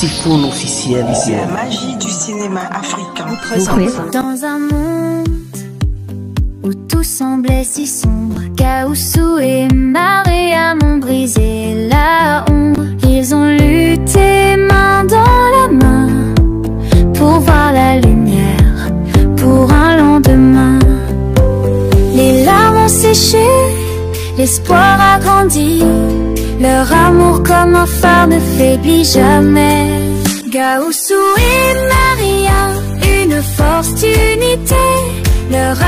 Tifoun officiel. La magie du cinéma africain. Dans un monde où tout semblait si sombre, Gaoussou et Mariam ont brisé la ombre. Ils ont lutté main dans la main pour voir la lumière, pour un lendemain. Les larmes ont séché, l'espoir a grandi. Leur amour comme un phare ne faiblit jamais. Gaoussou et Maria, une force d'unité. Leur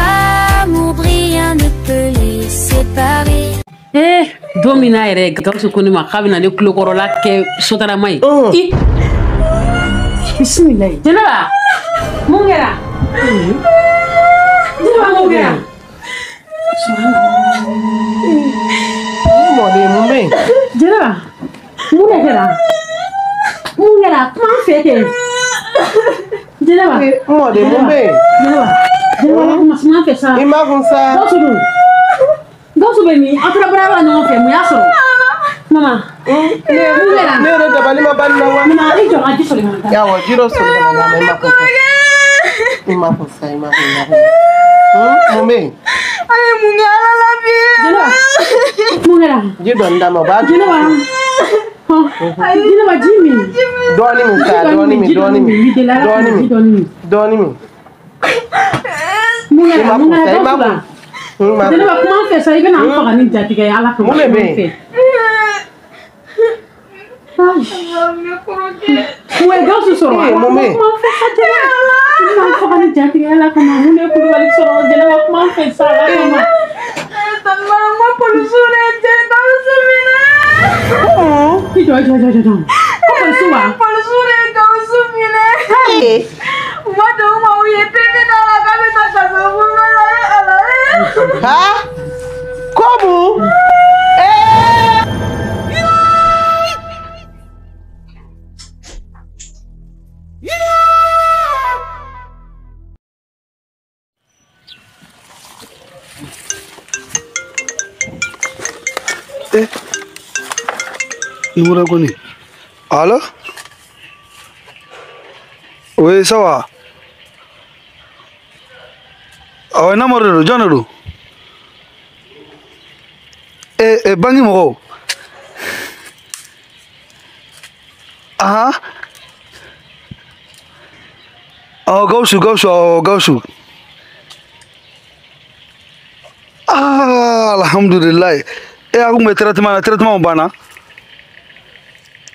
amour brillant ne peut les séparer. Eh, domina yɛrɛ Gawusu ko ne ma k'a bɛna ne tulokɔrɔla kɛ sotarama ye. I bisimilayi. Jɛnɛba, mun kɛra? Jɛnɛba, mun kɛra? Mɔden, mun bɛ yen? Jɛnɛba, mun de kɛra? Mun kɛra? Kuma an fɛ kɛ. Jɛnɛba. Mɔden, mun bɛ yen? Jɛnɛba, Jɛnɛba, kuma an fɛ sa. I m'a kun sa. Gawusu dun? Gawusu bɛ min? Aw taara baarayɔrɔ la ɲɔgɔn fɛ, mun y'a sɔrɔ? Mama. Mun kɛra? Ne yɛrɛ dabali ma ban na wa? Mama, i jɔ n ka ji soli ka na taa. Awɔ, ji dɔ soli ka na d'a ma, i m'a kun sa. I m'a kun sa, i m'a kun, i m'a kun. Mun bɛ yen? A ye mun kɛ Ala la bi? Jɛnɛba, mun kɛra? Ji dɔɔni d'a ma, o b'a dun. Jɛnɛba, Jɛnɛba, ji min. Dɔɔni min sa, dɔɔni min, dɔɔni min. Dɔɔni min, dɔɔni min. Mun kɛra? Mun kɛra Gawusu la? Jɛnɛba, kuma an fɛ sa, i bɛna an faga ni jatigɛ ye Ala kama. Mun de bɛ yen? Mun ye Gawusu sɔrɔ? Mun bɛ yen? Kuma an fɛ sa, Jɛnɛba. I bɛna an faga ni jatigɛ ye Ala kama. Mun de ye Kulubali sɔrɔ? Jɛnɛba, kuma an fɛ sa, Ala kama. Tante, polisiw de ye Gawusu minɛ. I jɔ, i jɔ, i jɔ, i jɔ. Ko polisiw wa? Polisiw de ye Gawusu minɛ. U ma don u ma, u ye PV d'a la k'a bɛ taa kaso bon la. Ala. Ha? Ko mun? Eh, numéro kɔni. Allo? Oui, ça va. Awɔ, numéro de don, jɔn de don? Eh, eh, banque mɔgɔw. Ahan. Awɔ, Gawusu, Gawusu, awɔ, Gawusu. Ah, alhamdulilayi. Eh, a kun bɛ traitement na, traitement banna.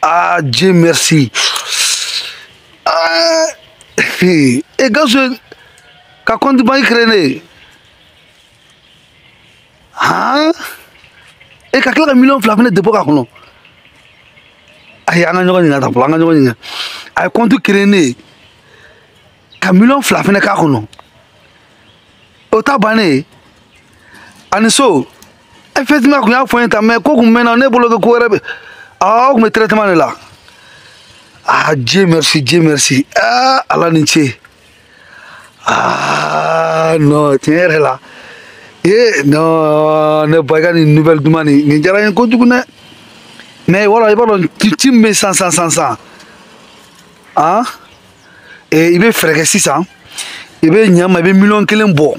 Ah, Dieu merci. Ah, eh, Gawusu ka compte banque créé ne ye. Han? E ka tila ka miliyɔn 2 fana dépôt k'a kɔnɔ. Ayi, an ka ɲɔgɔn ɲininka tan fɔlɔ, an ka ɲɔgɔn ɲininka. A ye compte créé ne ye ka miliyɔn 2 fana k'a kɔnɔ. O ta bannen ye. Ani so. Effectivement, kun y'a fɔ n ye tan, mais ko kun mɛnna ne bolo ko wɛrɛ bɛ. Awɔ, aw kun bɛ traitement de la. Ah, Dieu merci, Dieu merci. Ah, Ala ni ce. Ah, non, tiɲɛ yɛrɛ la. Eh, non, ne ba i ka nin nouvelle duman nin, nin diyara n ye kojugu dɛ. Mais voilà, i b'a dɔn ci min bɛ sisan sisan sisan sisan. Ah, eh, i bɛ fɛɛrɛ kɛ sisan. I bɛ ɲa n ma, i bɛ miliyɔn 1 bɔ.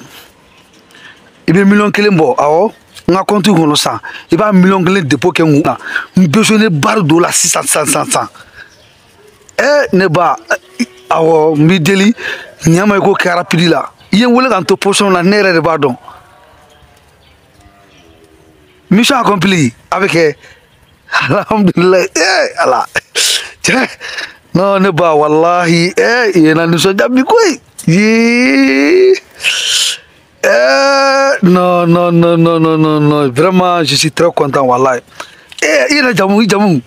I bɛ miliyɔn 1 bɔ, awɔ. N ka compte kɔnɔ sisan, i b'a miliyɔn 1 dépôt kɛ n kun na. N besoin baara dɔ la sisan sisan sisan sisan. Eh, ne ba, awɔ, n b'i deli, ɲa ma i k'o kɛ rapide la. I ye n wele ka n to position na, ne yɛrɛ de b'a dɔn. Mission accomplie, a bɛ kɛ. Alhamdulilayi, eh, Ala. Cɛ, non, ne ba, walahi, eh, i ye n nisɔndiya bi koyi. Yee. Eh, non, non, non, non, non, non, non, vraiment, je suis très content, wallahi. Eh, i yɛrɛ jamu, i jamu.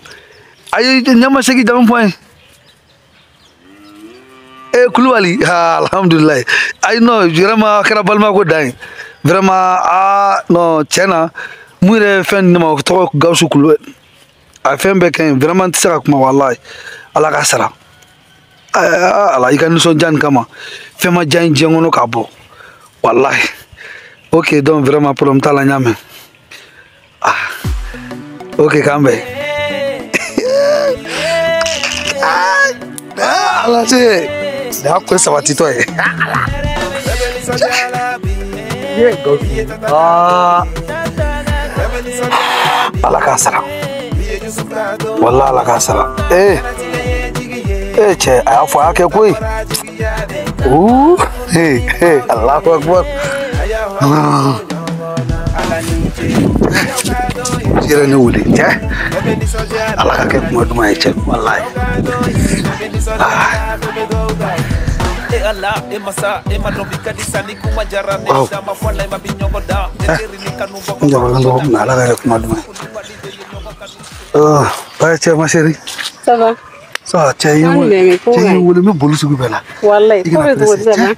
Ayi, ɲama segi jamu fɔ n ye. Eh, Kulubali, ah, alhamdulilayi. Ayi, non, vraiment, a kɛra balima ko dan ye. Vraiment, ah, non, tiɲɛ na, mun yɛrɛ ye fɛn di ne ma, o tɔgɔ Gawusu Kulubali. A ye fɛn bɛɛ kɛ n ye, vraiment, n tɛ se ka kuma, wallahi. Ala k'a sara. Ah, Ala, i ka nisɔndiya nin kama, fɛn ma diya n ye diɲɛ kɔnɔ k'a bɔ. Wallahi. Ok, donc vraiment problème t'a la, n y'a mɛn. Ah, ok, k'an bɛn. Ah. Ala cɛ nin y'a ko sabatitɔ ye. Ala k'a sara. Wala ala k'a sara. Ee cɛ a y'a fɔ a y'a kɛ koyi. Allahu akbar. Yɛrɛ ne wele cɛ. Ala ka kɛ kuma duman ye cɛ walayi. Waaw. N jabalen dɔgɔ mais ala ka kɛ kuma duman ye. Ba cɛ ma chérie. Ça va? Ça va cɛ i ye n wele n bɛ boli sugu bɛɛ la. Walayi ko bɛ cogo di ça va?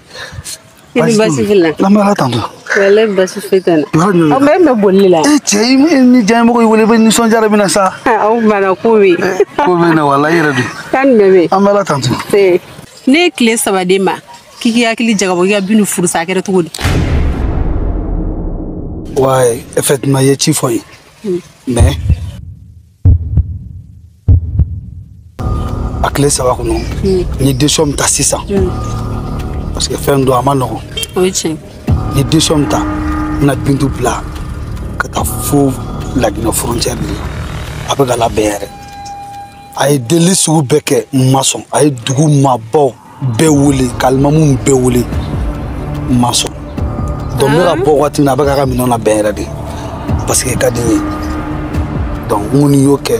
I ni baasi foyi la. An bɛ ala tando. Walayi baasi foyi tɛ n na. Aw bɛ bɛ boli la. Cɛ i ni diyaɲɛmɔgɔ y'i wele i bɛ nisɔndiya de bɛ na sa. Aw banna ko bɛ yen. Ko bɛ yen walayi i yɛrɛ dun. Kan jumɛn bɛ yen? An bɛ ala tando. Ne ye tile 3 d'e ma k'i k'i hakili jagabɔ k'i ka Bintu furu sa a kɛra cogo di? Ouais, effectivement i ye ci fɔ n ye. Mais a tile 3 kɔnɔ n ye décision min ta sisan. Parce que fɛn dɔ a ma nɔgɔn. O ye tiɲɛ. N ye décision min ta n bɛna Bintu bila ka taa fo Laginɛ frontière de la. A bɛ ka labɛn yɛrɛ. A ye deli sugu bɛɛ kɛ n ma sɔn. A ye dugu maabaw bɛɛ wele ka alimamuw bɛɛ wele n ma sɔn. Donc n bɛ ka bɔ waati min na a bɛ k'a ka minɛnw labɛn yɛrɛ de. Parce que ka di n ye. Donc n kɔni y'o kɛ.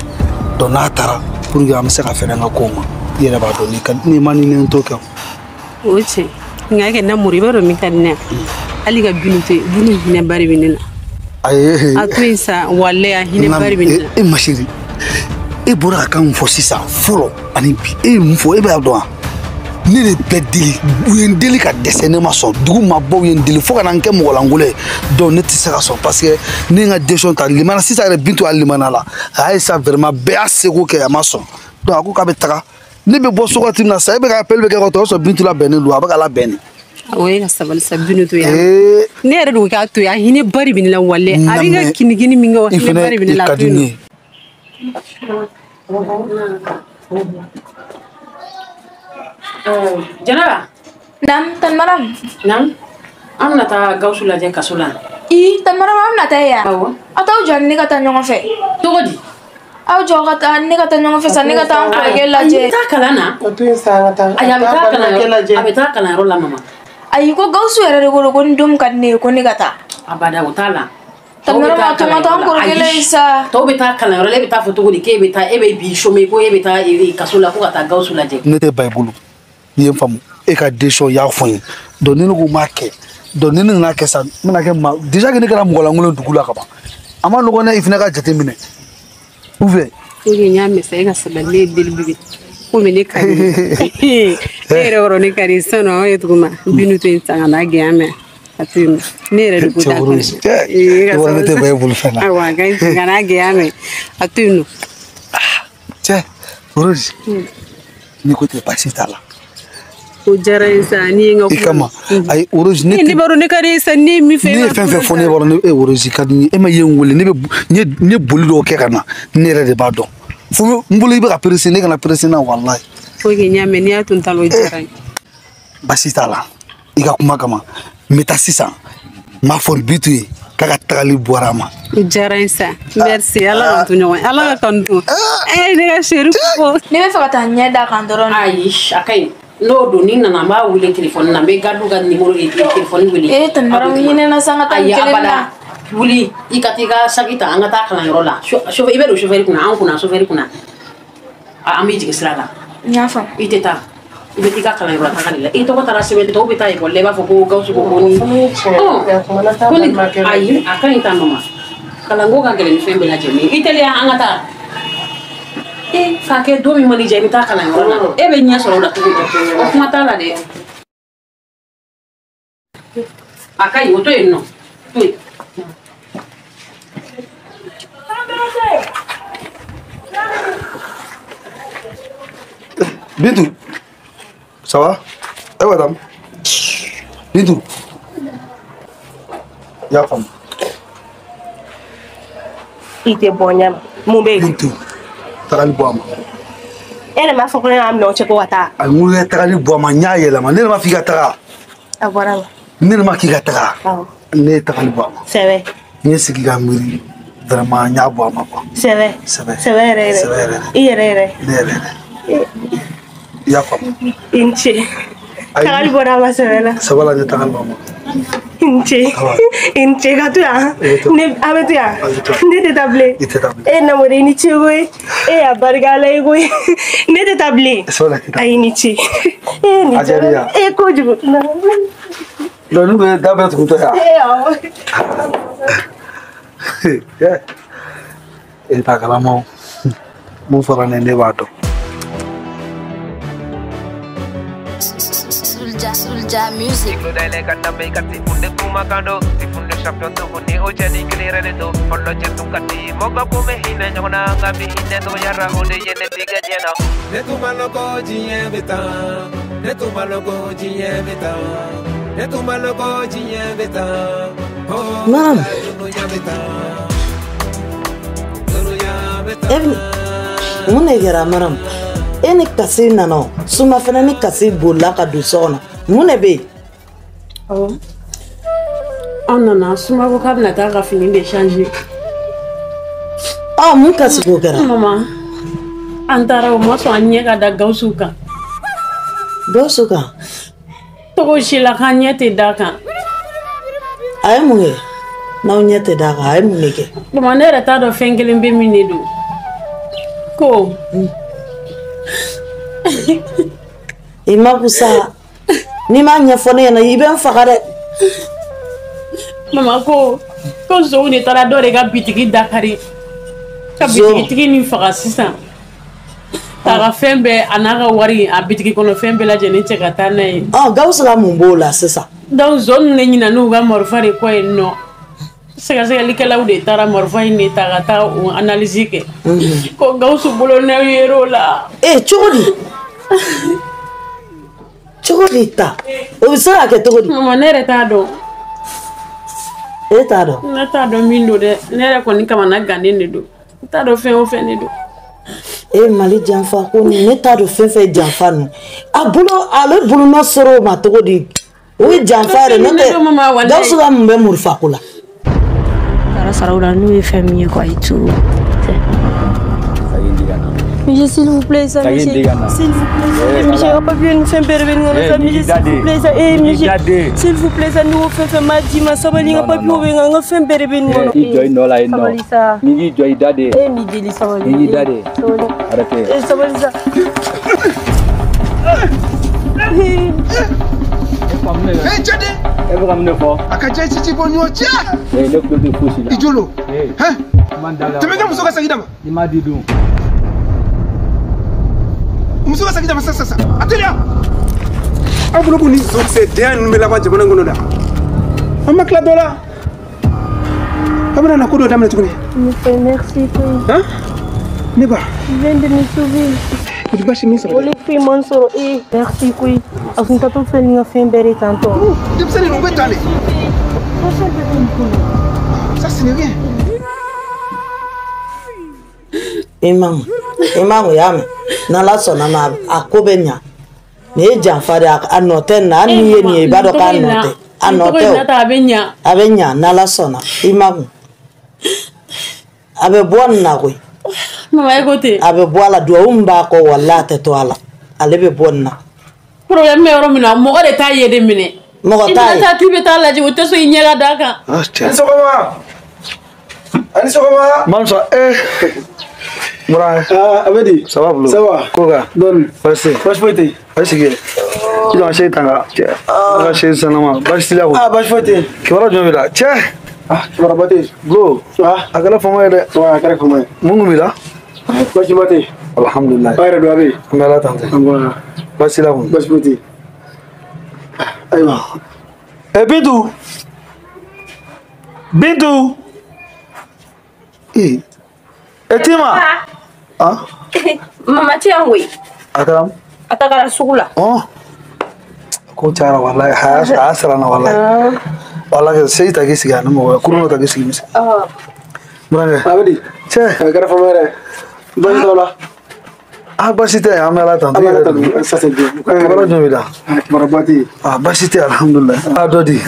Donc n'a taara pour que an bɛ se ka fɛɛrɛ n ka kow ma. I yɛrɛ b'a dɔn n'i ka n'i ma ni ne t'o kɛ. O ye tiɲɛ. Nka kɛ na mori i b'a dɔn min ka di ne ye. Hali ka Bintu to yen, Bintu hinɛba de bɛ ne la. Ayi. A to yen sa walayi a hinɛba de bɛ ne la. E ma chérie, e bɔra ka kan min fɔ sisan fɔlɔ ani bi e ye mun fɔ e b'a dɔn wa? Ne de bɛɛ deli u ye n deli ka dɛsɛ ne ma sɔn dugu maabaw ye n deli fo ka na n kɛ mɔgɔlankolon ye donc ne tɛ se ka sɔn parce que ne ye n ka décision ta limana sisan yɛrɛ Bintu a limana la a y'a sa vraiment bɛɛ y'a seko kɛ a ma sɔn donc a ko k'a bɛ taga ne bɛ bɔ so waati min na sa e bɛ ka appel bɛ kɛ ka tɔ sɔrɔ Bintu labɛnnen don a bɛ ka labɛn de. O ye ka sabali sa Bintu to yen. Ne yɛrɛ de ko k'a to yen a hinɛba de bɛ ne la walayi a bɛ ka kinikini min kɛ wa hinɛba de bɛ ne la a to yen nɔ. Jɛnɛba. Naam, Tante Maram. Naam. An bɛna taa Gawusu lajɛ kaso la. I, Tante Maram an bɛna taa yen wa? Awɔ. Aw t'aw jɔ ni ne ka taa ɲɔgɔn fɛ. Cogo di? Aw jɔ ka taa ne ka taa ɲɔgɔn fɛ sa ne ka taa n kɔrɔkɛ lajɛ. Ayi, taa kalan na. O to yen sa an ka taa. Ayi, a bɛ taa kalanyɔrɔ a bɛ taa kalanyɔrɔ la mama. Ayi, ko Gawusu yɛrɛ de ko don ko ni don min ka di ne ye ko ne ka taa. Abada o t'a la. Tante Maram a to n ka taa n kɔrɔkɛ la yen sa. Tɔw bɛ taa kalanyɔrɔ la e bɛ taa fɔ cogo di k'e bɛ taa e bɛ bi chômer ko e bɛ taa kaso la ko ka taa Gawusu lajɛ. Ne tɛ ba i bolo. I ye n faamu e ka décision i y'a fɔ n ye donc ni ne ko n m'a kɛ donc ni ne nana kɛ sa n bɛna kɛ ma déjà que ne kɛra mɔgɔlankolon dugu la ka ban a ma nɔgɔn dɛ i fana ka jate minɛ ou bien. Ok n y'a mɛn sa e ka sabali ne ye deli bi komi ne ka di e yɛrɛ kɔrɔ ne ka di sisan nɔ anw ye tuguma Bintu to yen sisan ka n'a gɛn an mɛn a to yen nɔ ne yɛrɛ de ko t'a kɔnɔ. E ka ne tɛ ba e bolo fɛn na. Ayiwa a ka ɲi ka n'a gɛn an mɛn a to yen nɔ. Cɛ Rose n'i ko tɛ baasi t'a la. O diyara n ye sa n'i ye n ka i kama ayi Rose ne ne b'a dɔn ne ka di sa ne ye min fɛ ne ye fɛn fɛn fɔ ne b'a dɔn ne Rose ka di n ye e ma ye n wele ne bɛ n ye boli dɔw kɛ ka na ne yɛrɛ de b'a dɔn fo n bolo i bɛ ka pressé ne kana pressé na walayi. Ok n y'a mɛn n'i y'a to n ta la o diyara n ye. Baasi t'a la i ka kuma kama n bɛ taa sisan n b'a fɔ Bintu ye k'a ka tagali bɔra a ma. O diyara n ye sa merci ala k'an to ɲɔgɔn ye ala ka kanu to ne ka chérie ko. Ne bɛ fɛ ka taa ɲɛ d'a kan dɔrɔn. Ayi a ka ɲi. N'o don ni nana n b'a wele telefɔni na n bɛ gardiw ka numéro telefɔni wele. Ee Tante Maram hinɛ na sa n ka taa n kelen na. Wuli i ka t'i ka saki ta an ka taa kalanyɔrɔ la i bɛ don chauffeur kunna an kunna chauffeur kunna an b'i jigin sira la. N y'a faamu. I tɛ taa i bɛ t'i ka kalanyɔrɔ la taga de la i tɔgɔ taara sɛbɛn tɔw bɛ taa ekɔli la i b'a fɔ ko Gawusu ko ko ni. Ko ni ayi a ka ɲi tan nɔ ma kalanko ka gɛlɛn ni fɛn bɛɛ lajɛlen ye i teliya an ka taa. E k'a kɛ don min man'i diya i bɛ taa kalanyɔrɔ la e bɛ ɲɛ sɔrɔ o la cogo di o kuma t'a la dɛ a ka ɲi o to yen nɔ to yen. Bintu, ça va? Eh madame. Bintu. I y'a faamu. I tɛ bɔ ɲɛ ma mun bɛ yen? Bintu. Tagali bɔ a ma. E yɛrɛ m'a fɔ ko ne y'a minɛ o cɛ ko ka taa. A n ko i ka tagali bɔ a ma n y'a yɛlɛma ne de ma f'i ka taga. A bɔra la. Ne de ma k'i ka taga. Awɔ. Ne ye tagali bɔ a ma. Sɛbɛ. N ye sigi ka miiri vraiment n y'a bɔ a ma quoi. Sɛbɛ. Sɛbɛ. Sɛbɛ yɛrɛ yɛrɛ. Sɛbɛ yɛrɛ. I yɛrɛ yɛrɛ. Ne yɛrɛ yɛrɛ. I y'a faamu. I ni ce. Tagali bɔra a ma sɛbɛ la. Sɛbɛ la n ye tagali bɔ a ma. I ni ce. I ni ce ka to yan. Ne a bɛ to yan. Ne tɛ taa bilen. I tɛ taa bilen. E Namori i ni ce koyi. E y'a barika Ala ye koyi. Ne tɛ taa bilen. Sɛbɛ la i tɛ taa. Ayi i ni ce. E ni A diyara i ye wa? E kojugu. Donc n'u bɛ da bɛɛ tugutɔ yan. E awɔ. E t'a kalama o. Mun fɔra ne ye ne b'a dɔn. Soulja Music. Maram. Mun de kɛra Maram? E ni kasi nana o, Suma fana ni kasi bolila ka don so kɔnɔ. Mun de bɛ yen? Awɔ. An nana Suma ko k'a bɛna taa ka fini de changer. Ɔ mun kasi ko kɛra? Mama, an taara o ma sɔn an ɲɛ ka da Gawusu kan. Gawusu kan? Togo si la k'an ɲɛ tɛ d'a kan. A ye mun kɛ? N'aw ɲɛ tɛ d'a kan, a ye mun de kɛ? Mama, ne yɛrɛ t'a dɔn fɛn kelen bɛ min de don. Ko. I ma kusa. N'i m'a ɲɛfɔ ne ɲɛna i bɛ n faga dɛ. Mama ko zonw de taara dɔ de ka bitigi dakari. Ka bitigitigi nin faga sisan. K'a ka fɛn bɛɛ a n'a ka wari a bitigi kɔnɔ fɛn bɛɛ lajɛlen cɛ ka taa n'a ye. Ɔ Gawusu ka mun b'o la sisan? Donc zon ninnu de ɲinɛna n'u ka marifa de kɔ yen nɔ. Sɛgɛsɛgɛlikɛlaw de taara marifa in de ta ka taa o analyse kɛ. Ko Gawusu bolonɔ yer'o la. Ee cogo di? Cogo di ta? O bɛ se ka kɛ cogo di? Mama ne yɛrɛ t'a dɔn. E t'a dɔn? Ne t'a dɔn min don dɛ. Ne yɛrɛ kɔni kamana gannen de don. N t'a dɔn fɛn o fɛn de don. E Mali janfa ko nin ne t'a dɔn fɛn fɛn janfa ninnu. A bolo ale bolonɔ sera o ma cogo di? O ye janfa yɛrɛ n'o tɛ Gawusu ka mun bɛ marifa ko la? Taara saraw la n'u ye fɛn min ye quoi et tout. Monsieur, s'il vous plaît, ça, monsieur. S'il vous plaît, monsieur, on pas pu nous faire intervenir, ça, monsieur, s'il vous plaît, ça, eh, monsieur, s'il vous plaît, ça, nous fait faire ma dit, ma sabali, on pas pu on fait intervenir. Sabali ça. Eh, midi, sabali. Arrêtez. Eh, sabali ça. Eh, Tchadé. Ijolo. Hein? Tu me dis muso ka sagi dama? I m'a di dun. Muso ka sagi dama sa sa sa. A teliya. Aw bolo ko ni zon den ninnu bɛ laban jamana in kɔnɔ da. An ma tila dɔ la. Aw bɛna na ko dɔ daminɛ tuguni. Monsieur, merci. Hein? Ne ba. Tu viens de me sauver. Ko basi min sɔrɔ. Olu fɛn man sɔrɔ eh. Merci koyi. A kun tatɔ filɛ nin ka fɛn bɛɛ de tantɔ. Denmisɛnnin ninnu bɛ tan de. Ça ce n'est rien. I ma y'a mɛn n'Ala sɔnna ma a ko bɛ ɲa nin ye janfa de ye a nɔ tɛ nin na hali n'i ye nin ye i b'a dɔn k'a nɔ tɛ a nɔ tɛ o a bɛ ɲa n'Ala sɔnna i ma kun a bɛ bɔ nin na koyi. Mama e ko ten. A bɛ bɔ a la duwawu min b'a kɔ walahi a tɛ to a la ale bɛ bɔ nin na. Problème bɛ yɔrɔ min na mɔgɔ de t'a ye de minɛ. Mɔgɔ t'a ye. I mana taa k'i bɛ taa lajɛ o tɛ sɔn i ɲɛ ka d'a kan. A ni sɔgɔma. A ni sɔgɔma. Mamusa ee. Mura. Ah, Abedi. Ça va bolo? Ça va. Ko ka? Dɔɔni. Baasi tɛ. Baasi foyi tɛ yen. A sigi. I jɔ an se tanga. Cɛ. An ka se sanama. Baasi t'i la koyi. Ah, baasi foyi tɛ yen. Kibaruya jumɛn b'i la? Cɛ. Ah, kibaruya ba tɛ yen. Bolo. Ah. A kɛra fama ye dɛ. Wa, a kɛra fama ye. Mun kun b'i la? Baasi ba tɛ yen. Alhamdulilayi. Aw yɛrɛ don a bɛ yen. An bɛ Ala tante. An Baasi t'i la koyi. Baasi foyi tɛ yen. Ayiwa. Eh Bintu. Bintu. Eh. Eh Tima. Ah. Mama tɛ yan koyi. A taara. A tagara sugu la. Ɔn. Ko cayara walayi a y'a sara n na walayi. Walayi seji ta k'i sigi ani mɔgɔ kurun dɔ ta k'i sigi misɛn. Burankɛ. A bɛ di. Cɛ. A kɛra fama yɛrɛ. Baasi t'aw la. Ah baasi tɛ an bɛ Ala tanto. An bɛ Ala tanto, ça c'est bien. Kibaruya jumɛn b'i la? Kibaruya tɛ yen. Ah baasi tɛ alhamdulilayi. Ah dɔ di.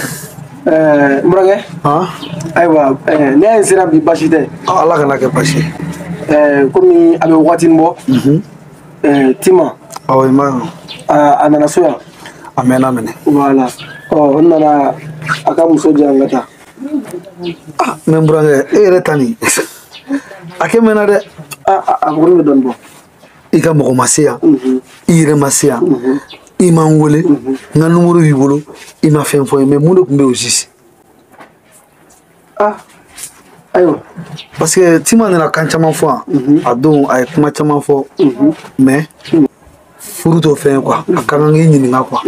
N burankɛ. Ayiwa ne y'a sera bi baasi tɛ. Ala kana kɛ baasi ye. Komi a bɛ wagatinin bɔ. Tima. Awɔ i ma. A nana so yan. A mɛnna minɛ. Voilà. Ɔ n nana a ka muso di yan ka taa. Ah mɛ n burankɛ e yɛrɛ ta nin. A kɛ mɛnna dɛ. A kɔni bɛ dɔɔnin bɔ. I ka mɔgɔ ma se yan i yɛrɛ ma se yan i ma n wele n ka nimoro b'i bolo i ma fɛn fɔ n ye mais mun de tun bɛ yen o sisan. Ah ayiwa. Parce que Tima nana kan caman fɔ yan a don a ye kuma caman fɔ mais furu t'o fɛn ye quoi a ka kan k'i ɲininka quoi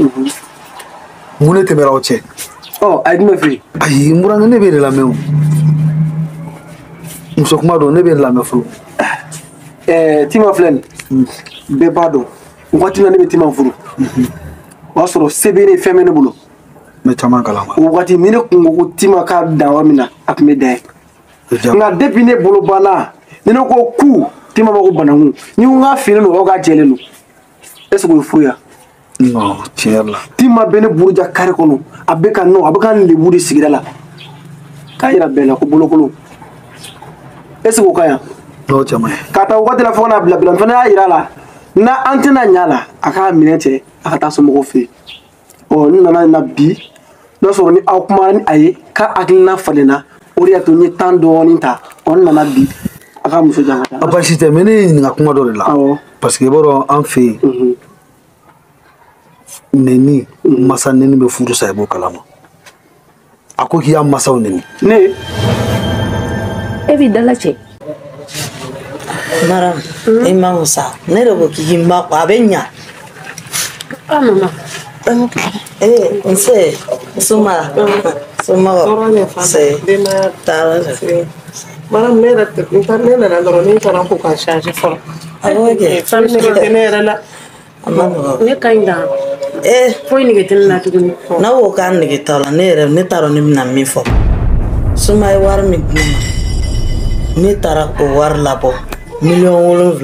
mun de tɛmɛra aw cɛ. Ɔ a ye jumɛn f'i ye. Ayi n burankɛ ne b'e de lamɛn o muso kuma don ne b'e de lamɛn fɔlɔ. Tima filɛ nin bɛɛ b'a dɔn wagati min na ne bɛ Tima furu o y'a sɔrɔ se bɛ ne ye fɛn bɛ ne bolo. N bɛ caman kalama. O wagati ni ne kun ko ko Tima k'a dan yɔrɔ min na a tun bɛ dan yen. Nka depuis ne bolo banna ni ne ko ku Tima ma ko banakun ni ko n k'a finnen don o k'a jɛlen don est ce que o ye furu ya. Non tiɲɛ yɛrɛ la. Tima bɛ ne buruja kare kɔnɔ a bɛ ka nɔ a bɛ ka n lebu de sigida la k'a yira bɛɛ la ko bolokolon est ce que o ka ɲi. N'o cɛ man ɲi. Ka taa wagati la fo ka n'a bila bila n fana y'a yira a la n'a an tɛna ɲɛ a la a k'a minɛ cɛ a ka taa somɔgɔw fɛ yen ɔ n nana na bi n'a sɔrɔ ni aw kumana ni a ye k'a hakilina falenna o de y'a to n ye temps dɔɔnin ta ɔ n nana bi a ka muso jan ka taa. A baasi tɛ mais ne y'i ɲininka kuma dɔ de la. Awɔ. Parce que i b'a dɔn an fɛ yen. Nɛni masa nɛni bɛ furu sa i b'o kalama a ko k'i y'a masaw nɛni. Ne. E b'i dala cɛ. Maram, i ma wusa ne de ko k'i ma a bɛ ɲa. Ah mama. Nse soma somɔgɔw nse taara. Maram ne yɛrɛ ne nana dɔrɔn ne taara ko ka changer fɔlɔ. Awɔ kɛ. Fɛn nege tɛ ne yɛrɛ la. A ma nɔgɔn. Ne ka ɲi tan. Foyi nege tɛ ne la tuguni. N'a ko k'a nege t'aw la ne yɛrɛ ne t'a dɔn ne bɛna min fɔ. Soma ye wari min di ne ma ne taara o wari labɔ. 7 millions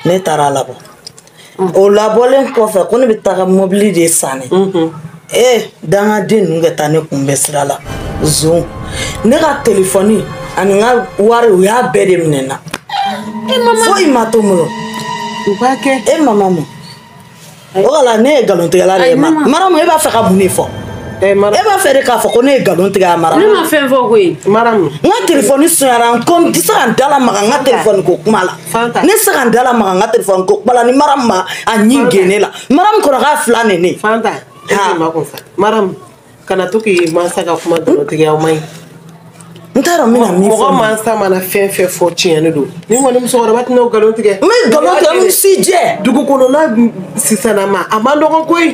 ne taara labɔ o labɔlen kɔfɛ ko ne bɛ taga mobili de san ne dangaden ninnu ka taa ne kunbɛn sira la zon ne ka telefɔni ani n ka wari u y'a bɛɛ de minɛ n na foyi ma to n bolo u b'a kɛ e mama mun o kala ne ye nkalontigɛla de ye Maramu e b'a fɛ ka mun de fɔ e b'a fɛ de k'a fɔ ko ne ye nkalon tigɛ a Maramu ne ma fɛn fɔ koyi Maramu n ka telefɔni sonyara n ko n tɛ se ka n da lamaga n ka telefɔni ko kuma la ne tɛ se ka n da lamaga n ka telefɔni ko kuma la ni Maramu ma a ɲin gene la Maramu kɔrɔ k'a fila ni ne Fanta e tɛ ma kun sa Maramu kana to k'i mansa ka kuma nkalon tigɛ o man ɲi n t'a dɔn n bɛna min fɔ mɔgɔ mansa mana fɛn fɛn fɔ tiɲɛ don ni kɔni musokɔrɔba tɛna o nkalon tigɛ n bɛ nkalon tigɛ n si jɛ dugu kɔnɔna sisanama a man dɔgɔn koyi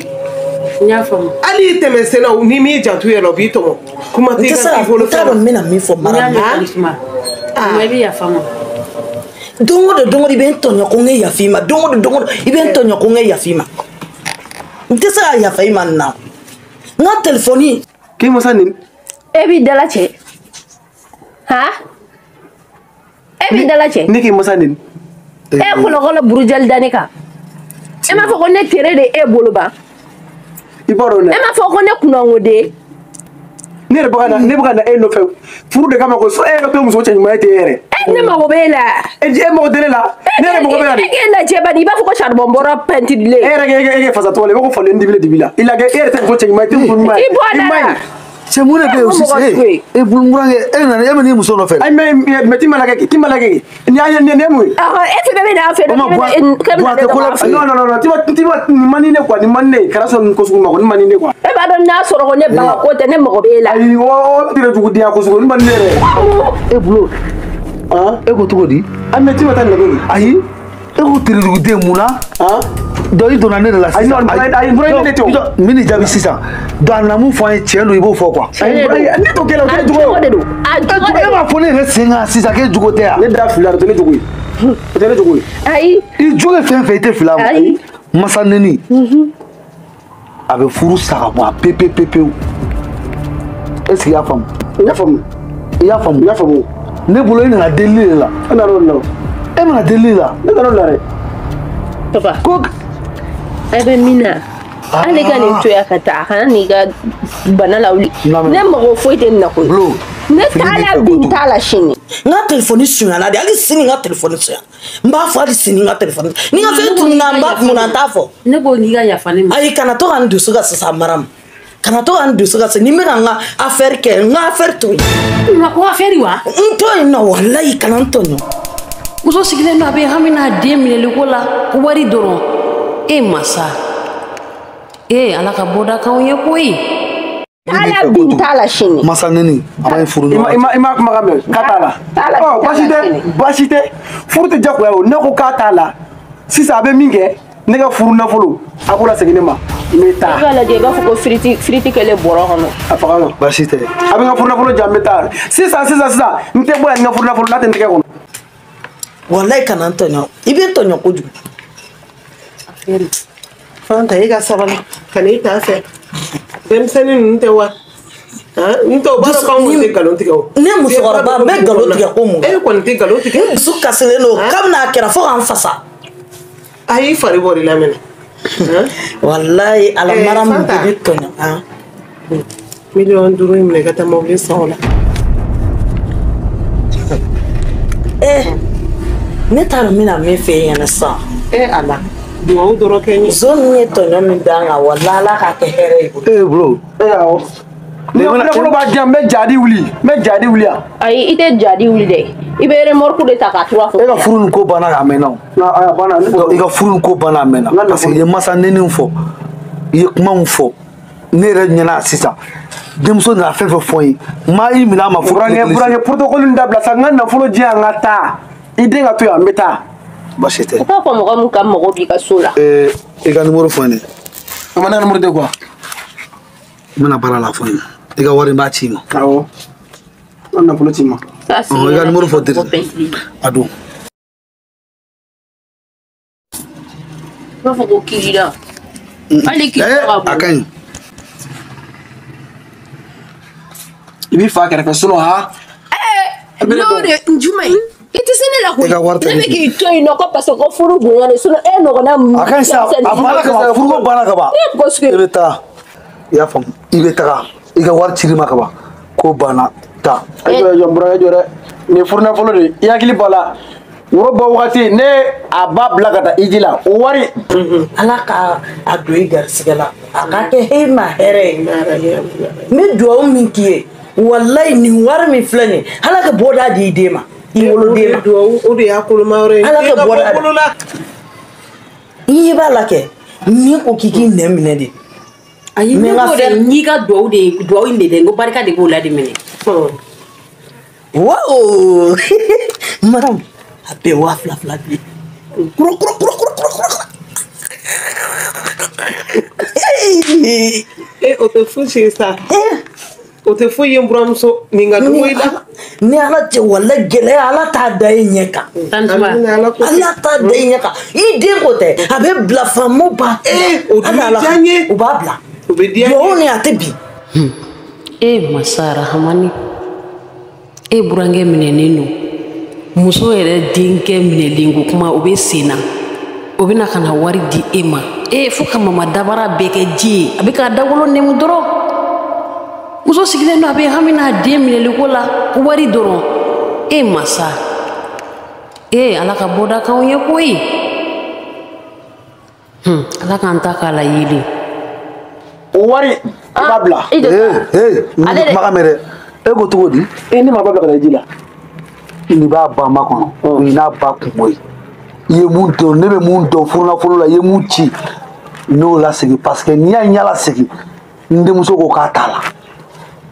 n y'a faamu hali i tɛmɛ senna n'i m'i janto i yɛrɛ la u b'i tɔmɔ kuma t'i ka k'i bolo n t'a dɔn n bɛna min fɔ Maramu n y'a mɛn Suma i bɛ yafa n ma don o don i bɛ n tɔɲɔ ko n ka yafa i ma don o don i bɛ n tɔɲɔ ko n ka yafa i ma n tɛ se ka yafa i ma nin na n ka telefɔni k'i masa nin e b'i dala cɛ han e b'i dala cɛ ne k'i masa nin e kɔlɔkɔlɔ burujali da ne kan e m'a fɔ ko ne tere de e bolo ban i b'a dɔn dɛ e m'a fɔ ko ne kunnangoden ne yɛrɛ bɛ ka na ne bɛ ka na e nɔfɛ furu de kama ko e yɛrɛ to muso cɛ ɲuman ye ten yɛrɛ e ne mago b'e la e mago tɛ ne la ne yɛrɛ mago bɛ la de e k'e lajɛ bani i b'a fɔ ko charbon bɔra pɛntirilen e yɛrɛ k'e fasa tɔgɔ la i b'a ko falen dibile dibi la i lajɛ e yɛrɛ tɛ muso cɛ ɲuman ye i tɛ muso ɲuman ye i bɔ a da la cɛ mun de bɛ yen o sisan e burankɛ e nana e bɛ n'i muso nɔfɛ ayi mais ti malakɛ ti malakɛ ni y'a ye nin ye mun ye e fɛnɛ bɛ n'a fɛ non non non ti ma nin man di ne quoi nin man di ne kana sɔn nin ko sugu ma quoi nin man di ne quoi e b'a dɔn n'a sɔrɔ ko ne ba ko tɛ ne mago b'e la ayi o tere jugudenya ko sugu nin man di ne yɛrɛ e bulo e ko cogo di ayi mais ti ma taa nin lajɛ ayi e ko tere juguden mun na donc i donna ne de la sisan ayi ne tɛ o n bɛ nin jaabi sisan donc a nana mun fɔ an ye tiɲɛ don i b'o fɔ quoi ne t'o kɛ la o tɛ ne jogo ye a jogo de e m'a fɔ ne yɛrɛ sen kan sisan k'e jogo tɛ yan ne da filila o tɛ ne jogo ye o tɛ ne jogo ye ayi i jogo ye fɛn fɛn i tɛ fili a ma masa neni a bɛ furu sa ka bɔ a pe pe pe pewu est ce que i y'a faamu n y'a faamu i y'a faamu n y'a faamu ne bolo e nana delili de la e nana o de la e nana delili la ne nana o de la dɛ. Papa. Ko. A bɛ min na. Ale ka nin to yan ka taa a kana n'i ka bana lawuli. Ne mago foyi tɛ nin na koyi. Ne t'a la bi n t'a la sini. N ka telefɔni sonyana de hali sini n ka telefɔni sonya. N b'a fɔ hali sini n ka telefɔni. Ni n ka fɛn tununna n b'a mun na n t'a fɔ. Ne ko n'i ka yafa ne ma. Ayi kana to ka n dusu ka sisan Mariam. Kana to ka n dusu ka sisan ni n bɛ ka n ka affaire kɛ n ka affaire to yen. Ma ko affaire wa? N to yen nɔ walayi kana n tɔɲɔ. Muso sigilen don a bɛ hami n'a den minɛli ko la ko wari dɔrɔn. E masa. E ala ka bɔda k'anw ye koyi. T'a la bi n t'a la sini. Masa neni a b'a ye furu ɲɔgɔn. I ma kumakan mɛn k'a t'a la. Ɔ baasi tɛ baasi tɛ furu tɛ jagoya o ne ko k'a t'a la sisan a bɛ min kɛ ne ka furu nafolo a b'o lasegin ne ma n bɛ taa. I b'a lajɛ i b'a fɔ ko firiti kɛlen bɔrɔ kɔnɔ. A faga nɔ. Baasi tɛ. A bɛ n ka furu nafolo di yan n bɛ taa sisan sisan sisan n tɛ bɔ yan n ka furu nafolo n'a tɛ n tɛgɛ kɔnɔ. Walayi kana n tɔɲɔ i bɛ n tɔɲɔ kojugu. Fanta e ka sabali ka n'i ta fɛ denmisɛnnin ninnu tɛ wa n tɛ o b'a dɔn k'anw kɔni tɛ nkalon tigɛ o. Ne musokɔrɔba n bɛ nkalon tigɛ ko mun. E kɔni tɛ nkalon tigɛ. N dusu kasilen don kabini a kɛra fo k'an fasa. A y'i fari bɔ de la mɛnɛ. Walayi ala mara min bɛ ne tɔɲɔ. 5 miliyɔn in minɛ i ka taa mobili san o la. Ne t'a dɔn n bɛna min f'e ɲɛna sisan. Ala. Duwawu dɔrɔn kɛ n ye. Zon min ye tɔɲɔ min d'an kan walayi ala k'a kɛ hɛrɛ ye. Bro. Awɔ. Ni nafolo b'a di yan n bɛ jadi wuli n bɛ jadi wuli yan. Ayi i tɛ jadi wuli dɛ i bɛ remorque de ta k'a turu a kun. E ka furu nin ko banna a mɛnna o. A banna. I ka furu nin ko banna a mɛnna parce que i ye masa neni fɔ i ye kuma min fɔ ne yɛrɛ ɲɛna sisan denmuso nana fɛn fɛn fɔ n ye n ma i minɛ a ma fo. Burankɛ protocole in dabila sa n ka nafolo di yan n ka taa i den ka to yan n bɛ taa. Baasi tɛ. O t'a fɔ mɔgɔ min ka mɔgɔ b'i ka so la. I ka numéro fɔ n ye. A ma ne ka numéro di quoi. N bɛna baara la fɔ n ye. I ka wari n b'a ci i ma. Awɔ. N ka nafolo ci i ma. I ka numéro fɔ direct. A don. I b'a fɔ ko kirida. Hali kirida ka bon. A ka ɲi. I b'i fa kɛrɛfɛ sinon ha. N'o de jumɛn. I tɛ se ne la koyi. E ka wari ta ne bɛ k'i to yen nɔ ko parce que ko furu bonya de sinon e ɲɔgɔnna A ka ɲi sa a banna ka ban furuko banna ka ban. E ko I bɛ taa i y'a faamu i bɛ taga i ka wari cir'i ma ka ban ko banna taa. Jɔ jɔ n burankɛ jɔ dɛ nin ye furu nafolo de ye i hakili b'a la woro bɔ wagati ne a ba bila ka taa iji la o wari. Ala ka a don i garisigɛ la a ka kɛ e ma hɛrɛ ye. N bɛ duwawu min k'i ye walayi nin wari min filɛ nin ye ala ka bɔda di i den ma. I woloden ma. O de y'a koloma yɔrɔ ye. Ala ka bɔda di. I b'a la kɛ ni ko k'i k'i nɛn minɛ de. Ayi ne ko dɛ n y'i ka duwawu de duwawu in de dɛ n ko barika de b'o la de minɛ. Wow madame a bɛɛ 2000 2000 bi. Kuro kuro kuro kuro kuro kuro. O tɛ fosi ye sa. O tɛ foyi ye n buramuso nin ka dugu i la. Ni ala cɛ walayi gɛlɛya ala t'a da e ɲɛ kan. Ala t'a da e ɲɛ kan i den ko tɛ a bɛ bila faamaw b'a. O dun bɛ diya n ye. U b'a bila. O bɛ diya n ye. Duwawu ni a tɛ bin. E masa rahamani e burankɛ minɛnen don muso yɛrɛ denkɛ minɛlen ko kuma o bɛ sen na o bɛ na ka na wari di e ma e fo ka mama dabara bɛɛ kɛ ji ye a bɛ k'a dawolo nɛmu dɔrɔn. Muso sigilen don a bɛ hami n'a den minɛli ko la ko wari dɔrɔn e masa e ala ka bɔda k'anw ye koyi ala k'an ta k'a la yelen. O wari i b'a bila. N kumakan mɛn dɛ e ko cogo di. Ne ma ba bila ka taa ji la. Nin b'a ba ma kɔnɔ o ye n'a ba kungo ye i ye mun dɔn ne bɛ mun dɔn furunafolo la i ye mun ci n'o lasegin parce que n'i y'a ɲɛ lasegin n denmuso ko k'a t'a la.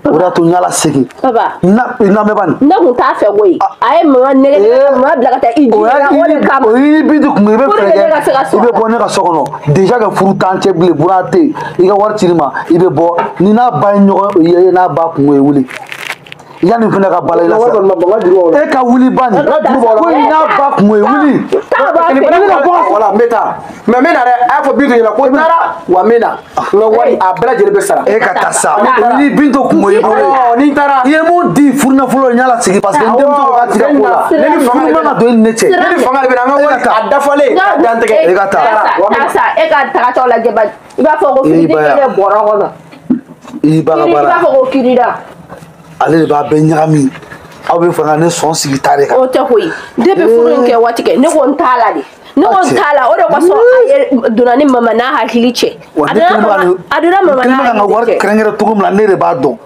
O de y'a to n y'a lasegin. Papa. Na lamɛn bani. Ne kun t'a fɛ koyi. A ye mama nɛgɛ nɛgɛ mama bila ka taa i ji la o de kama. O y'i bintu kun i bɛ fɛɛrɛ kɛ i bɛ bɔ ne ka so kɔnɔ déjà que furu t'an cɛ bilen buran tɛ yen i ka wari cir'i ma i bɛ bɔ ni n'a ba ye ɲɔgɔn ye n'a ba kungo ye wuli. Yanni fana ka bala i la sa. E ka wuli ba nin. Ko in n'a ba kun ye wuli. Voilà, n bɛ taa. Mais n bɛ na dɛ, a y'a fɔ Bintu ɲɛna ko n taara wa n bɛ na. N ka wari a bɛɛ lajɛlen bɛ sara. E ka taa sa. Ni Bintu kun ye i bolo. Ni n taara. I ye mun di furunafolo n y'a lasegin parce que n denmuso ko k'a ti ka ko la. Ne ni fanga de bɛ na don i ni ne cɛ. Ne ni fanga de bɛ na n ka wari a dafalen a dantigɛ. E ka taa. Taa sa, e ka tagatɔ lajɛ ba. I b'a fɔ ko firidi kelen bɔrɔ kɔnɔ. I ba ka baara. I b'a fɔ ko kirida. Ale de b'a bɛɛ ɲagami. Aw bɛ fɛ ka ne sɔn sigi ta de kan. O tɛ koyi. Depuis furu in kɛ waati kɛ, ne ko n t'a la de. Ne ko n t'a la, o de kosɔn a ye donna ni mama n'a hakili cɛ. A donna mama n'a hakili cɛ. N kelen bɛ ka n ka wari kɛrɛnkɛrɛn cogo min na, ne de b'a dɔn.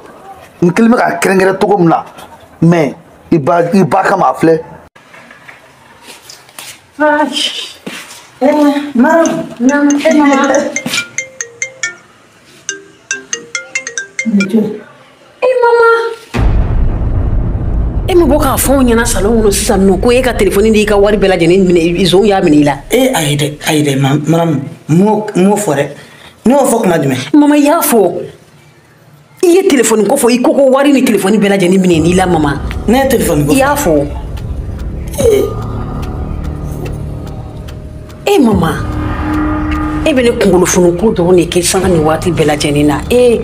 N kelen bɛ ka kɛrɛnkɛrɛn cogo min na, mais i ba kama a filɛ. E mama. E ma bɔ k'a fɔ anw ɲɛna salon kɔnɔ sisan nɔ ko e ka telefɔni n'i ka wari bɛɛ lajɛlen minɛ zonw y'a minɛ i la. E ayi dɛ, ayi dɛ, maramu, n m'o fɔ dɛ. Ne y'o fɔ kuma jumɛn? Mama i y'a fɔ. I ye telefɔni ko fɔ, i ko ko wari ni telefɔni bɛɛ lajɛlen minɛ n'i la mama. Ne ye telefɔni ko fɔ. I y'a fɔ. E mama, e bɛ ne kunkolo fununko dɔrɔn de kɛ sanga ni waati bɛɛ lajɛlen na. E.